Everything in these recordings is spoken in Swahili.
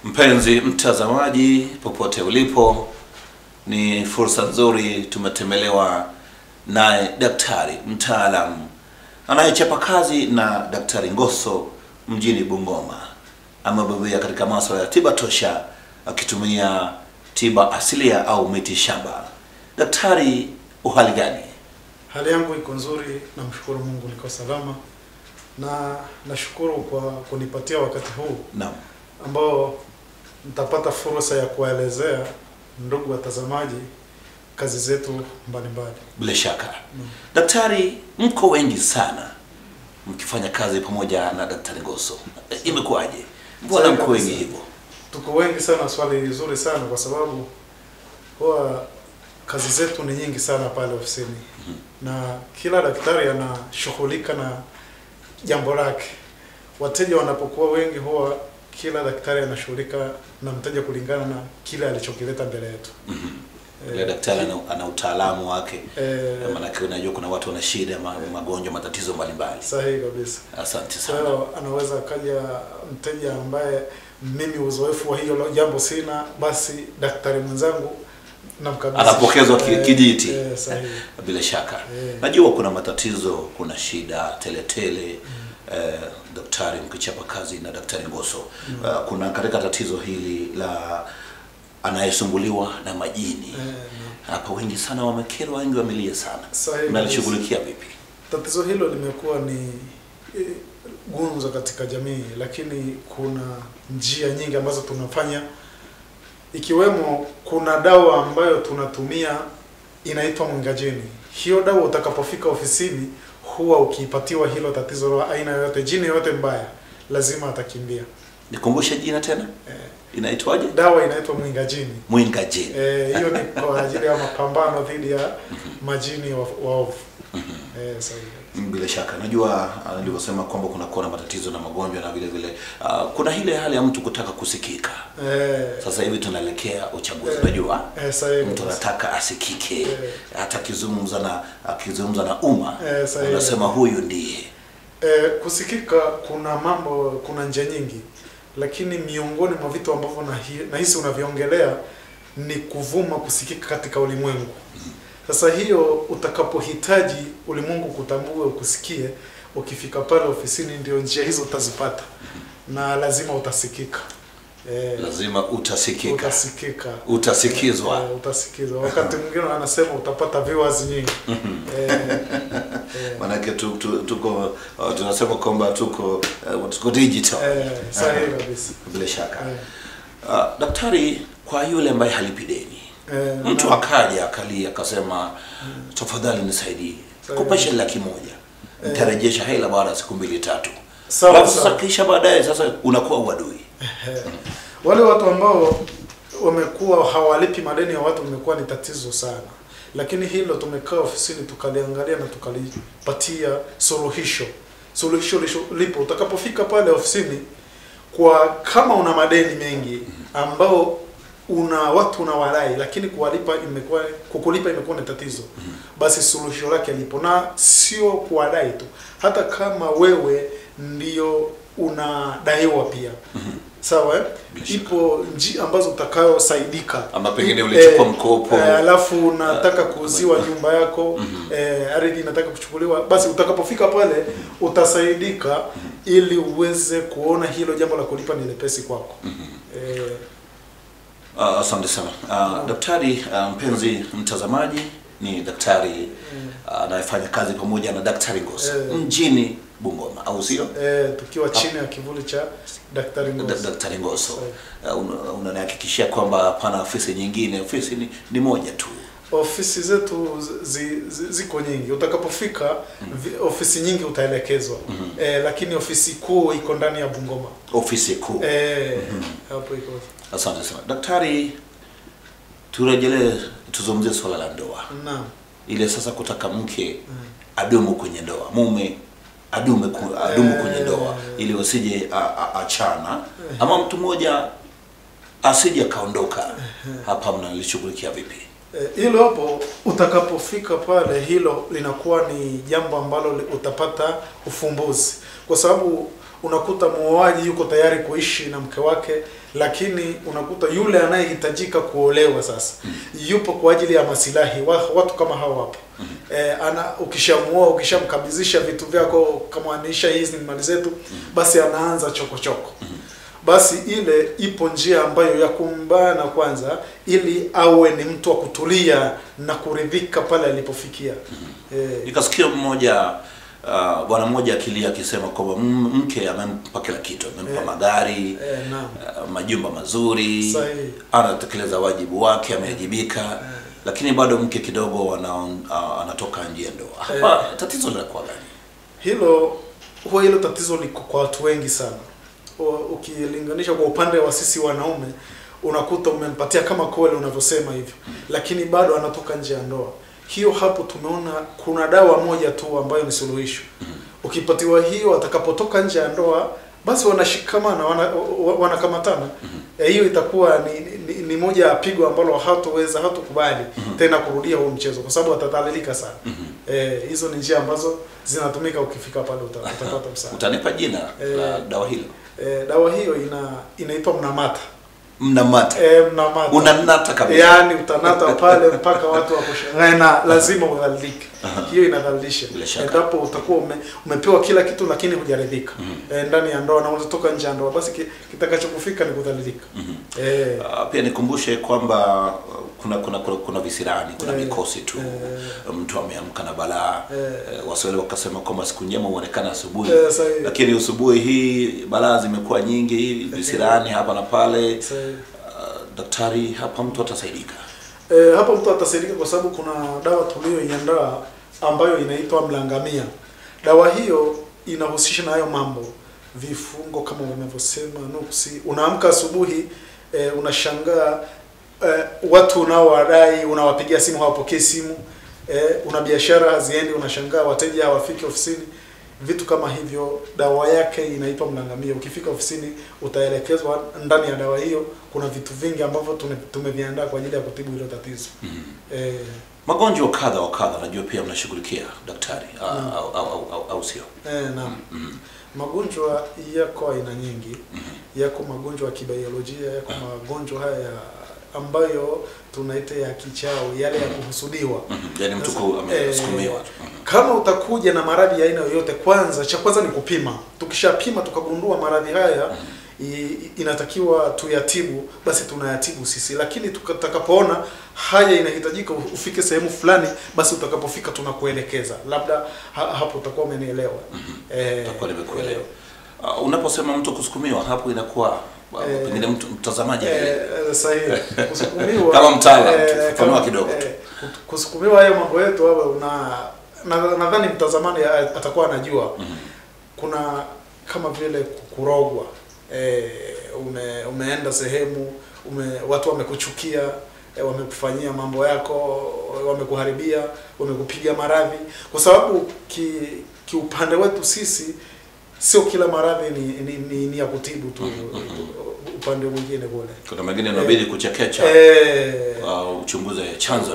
Mpenzi mtazamaji, popote ulipo, ni fursa nzuri tumetembelewa naye daktari mtaalamu anayechapa kazi na Daktari Ngoso mjini Bungoma. Amebobea katika masuala ya tiba tosha akitumia tiba asilia au miti shamba. Daktari, uhali gani? Hali yangu iko nzuri, namshukuru Mungu niko salama na nashukuru kwa kunipatia wakati huu. Naam. Ambao nitapata fursa ya kuwaelezea ndugu watazamaji kazi zetu mbalimbali. Bila shaka. Daktari, mko wengi sana mkifanya kazi pamoja na Daktari Ngoso. Imekuwaje? Mbona mko wengi hivyo? Tuko wengi sana, swali zuri sana kwa sababu huwa kazi zetu ni nyingi sana pale ofisini. Na kila daktari anashughulika na jambo lake. Wateja wanapokuwa wengi huwa kila daktari anashughulika na mteja kulingana na kile alichokileta mbele yetu. Kila daktari ana utaalamu wake. Maana unajua kuna watu wana shida, magonjwa, matatizo mbalimbali. Sahihi kabisa. Asante sana. So, anaweza kaja mteja ambaye mimi uzoefu wa hiyo jambo sina, basi daktari mwenzangu namkabidhi. Anapokezwa kijiti. Sahihi. Bila shaka. Najua kuna matatizo, kuna shida teletele. Daktari mkichapa kazi na Daktari Ngoso. Kuna katika tatizo hili la anayesumbuliwa na majini. Hapa wengi sana wamekerwa, wengi wamelia sana. Mnalishughulikia vipi? Tatizo hilo limekuwa ni gumzo katika jamii, lakini kuna njia nyingi ambazo tunafanya, ikiwemo kuna dawa ambayo tunatumia inaitwa mwingajini. Hiyo dawa utakapofika ofisini huwa ukiipatiwa hilo tatizo la aina yoyote, jini yoyote mbaya, lazima atakimbia. Nikumbushe jina tena? Inaitwaje? Dawa inaitwa mwingajini. Mwingajini. Hiyo ni kwa ajili ya mapambano dhidi ya majini waovu. Sahihi. Bila shaka. Najua nilivyosema kwamba kuna kuwa na matatizo na magonjwa na vile vile kuna ile hali ya mtu kutaka kusikika. Sasa hivi tunaelekea uchaguzi, unajua? Sahihi. Mtu anataka asikike. Hata akizungumza na umma, anasema huyu ndiye. Kusikika kuna mambo, kuna njia nyingi. Lakini miongoni mwa vitu ambavyo nahisi unaviongelea ni kuvuma, kusikika katika ulimwengu. Sasa hiyo utakapohitaji ulimwengu kutambue, ukusikie, ukifika pale ofisini ndio njia hizo utazipata. Na lazima utasikika. Lazima utasikika. Utasikika. Utasikizwa. Utasikizwa. Wakati mwingine anasema utapata viewers nyingi. Manake tuko tunasema kwamba tuko digital. Sahihi kabisa. Bila shaka. Daktari, kwa yule ambaye halipi deni. Mtu akaja akalia akasema tafadhali nisaidie. Kopesha 100,000. Nitarejesha hela baada ya siku 2 3. Sasa kisha baadaye sasa unakuwa uadui. Wale watu ambao wamekuwa hawalipi madeni ya watu imekuwa ni tatizo sana. Lakini hilo tumekaa ofisini tukaliangalia na tukalipatia suluhisho. Suluhisho lipo. Utakapofika pale ofisini, kwa kama una madeni mengi ambao una watu unawalai lakini kuwalipa imekuwa, kukulipa imekuwa ni tatizo, basi suluhisho lake lipo. Na sio kuwadai tu, hata kama wewe ndio unadaiwa pia. Sawa, ipo njia ambazo utakayosaidika. Ama pengine ulichukua mkopo, alafu unataka kuuziwa nyumba yako, ardhi inataka kuchukuliwa, basi utakapofika pale utasaidika ili uweze kuona hilo jambo la kulipa ni lepesi kwako. Asante sana. Daktari, mpenzi mtazamaji, ni daktari anayefanya kazi pamoja na Daktari Ngoso mjini Bungoma, au sio? Tukiwa chini ya kivuli cha Daktari Ngoso. Daktari Ngoso. Unanihakikishia kwamba hapana ofisi nyingine, ofisi ni moja tu. Ofisi zetu ziko nyingi. Utakapofika ofisi nyingi utaelekezwa. Lakini ofisi kuu iko ndani ya Bungoma. Ofisi kuu. Hapo iko. Asante sana. Daktari, turejelee tuzungumzie swala la ndoa. Naam. Ile sasa kutaka mke adumu kwenye ndoa, mume adumu kwenye ndoa ili wasije achana, ama mtu mmoja asije kaondoka. Hapa mnalishughulikia vipi? Hilo hapo utakapofika pale, hilo linakuwa ni jambo ambalo utapata ufumbuzi, kwa sababu Unakuta muoaji yuko tayari kuishi na mke wake, lakini unakuta yule anayehitajika kuolewa sasa yupo kwa ajili ya masilahi. Watu kama hao wapo. Ukishamuoa, ukishamkabidhisha vitu vyako, kama ameisha hizi ni mali zetu, basi anaanza chokochoko. Basi ile ipo njia ambayo ya kumbana kwanza, ili awe ni mtu wa kutulia na kuridhika pale alipofikia. Nikasikia mmoja bwana mmoja akilia akisema kwamba mke amempa kila kitu, amempa magari, majumba mazuri, anatekeleza wajibu wake, amewajibika, lakini bado mke kidogo anatoka nje ya ndoa. Hapa tatizo linakuwa gani? Hilo tatizo liko kwa watu wengi sana. Ukilinganisha kwa upande wa sisi wanaume, unakuta umempatia kama kweli unavyosema hivyo, lakini bado anatoka nje ya ndoa. Hiyo hapo tumeona kuna dawa moja tu ambayo ni suluhisho. Ukipatiwa hiyo, atakapotoka nje ya ndoa basi wanashikamana, wanakamatana. Hiyo itakuwa ni moja ya pigo ambalo hatoweza, hatokubali tena kurudia huo mchezo, kwa sababu atadhalilika sana. Hizo ni njia ambazo zinatumika. Ukifika pale utapata msaada. Utanipa jina la dawa hilo? Dawa hiyo inaitwa mnamata. Mnamata. Mnamata. Unanata kabisa. Yaani utanata pale mpaka watu wakushangae na lazima udhalilike. Hiyo inadhalilisha. Endapo utakuwa umepewa kila kitu lakini hujaridhika. Ndani ya ndoa na unatoka nje ya ndoa, basi kitakachokufika ni kudhalilika. Pia nikumbushe kwamba kuna visirani, kuna mikosi tu. Mtu ameamka na balaa. Waswahili wakasema kwamba siku njema huonekana asubuhi. Lakini asubuhi hii balaa zimekuwa nyingi, visirani hapa na pale. Daktari, hapa mtu atasaidika? Hapa mtu atasaidika kwa sababu kuna dawa tuliyoiandaa ambayo inaitwa mlangamia. Dawa hiyo inahusisha na hayo mambo, vifungo kama unavyosema, nuksi. Unaamka asubuhi, unashangaa watu unaowadai unawapigia simu hawapokei simu, una biashara haziendi, unashangaa wateja hawafiki ofisini. Vitu kama hivyo, dawa yake inaitwa mlangamia. Ukifika ofisini utaelekezwa ndani ya dawa hiyo kuna vitu vingi ambavyo tumeviandaa kwa ajili ya kutibu hilo tatizo. Magonjwa kadha wa kadha najua pia mnashughulikia daktari, au sio? Naam. Magonjwa yako aina nyingi. Yako magonjwa ya kibiolojia, yako magonjwa haya ambayo tunaita ya kichawi, yale ya kuhusudiwa. Yaani mtu amesukumiwa. Kama utakuja na maradhi ya aina yoyote, kwanza cha kwanza ni kupima. Tukishapima tukagundua maradhi haya inatakiwa tuyatibu, basi tunayatibu sisi. Lakini tutakapoona haya inahitajika ufike sehemu fulani, basi utakapofika tunakuelekeza. Labda hapo utakuwa umenielewa. Utakuwa nimekuelewa. Unaposema mtu kusukumiwa, hapo inakuwa pengine mtu mtazamaji sahihi. Kusukumiwa kama mtaalamu fafanua kidogo tu. Kusukumiwa hayo mambo yetu hapo, nadhani mtazamaji atakuwa anajua. Kuna kama vile kurogwa. Umeenda sehemu, watu wamekuchukia, wamekufanyia mambo yako, wamekuharibia, wamekupiga maradhi. Kwa sababu kiupande wetu sisi sio kila maradhi ni ya kutibu tu. Upande mwingine kule kuna mengine inabidi kuchekecha, uchunguze chanzo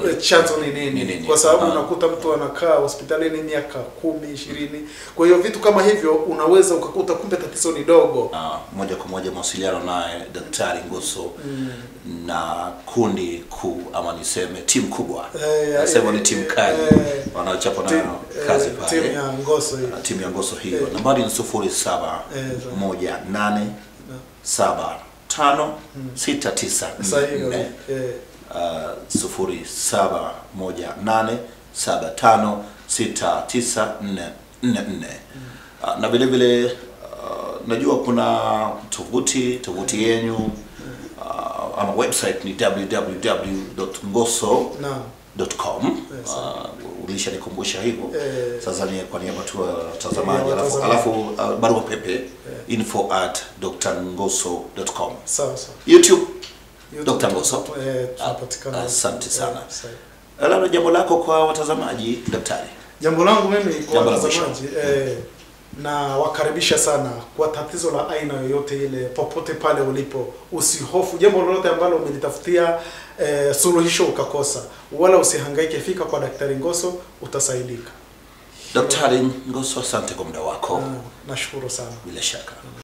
ni nini. Kwa sababu unakuta mtu anakaa hospitalini miaka 10, 20. Kwa hiyo vitu kama hivyo unaweza ukakuta kumbe tatizo ni dogo. Moja kwa moja mawasiliano naye Daktari Ngoso na kundi kuu, ama niseme timu kubwa. Nasema ni timu kali wanaochapa na kazi pale. Timu ya Ngoso hiyo. Timu ya Ngoso hiyo. Nambari ni 0718 7 5 6 9 4 0718 7 5 6 9 4 4. Na vile vile najua kuna tovuti yenu ama website ni www.ngoso.com. Ulishanikumbusha hivyo. Sasa ni kwa niaba tu watazamaji, alafu barua pepe info@drngoso.com. Sawa sawa. YouTube Dr. Ngoso. Tunapatikana. Asante sana. Labda jambo lako kwa watazamaji daktari. Jambo langu mimi kwa watazamaji, na wakaribisha sana kwa tatizo la aina yoyote ile, popote pale ulipo, usihofu jambo lolote ambalo umelitafutia suluhisho ukakosa, wala usihangaike. Fika kwa Daktari Ngoso, utasaidika. Daktari Ngoso, asante kwa muda wako. Nashukuru sana. Bila shaka.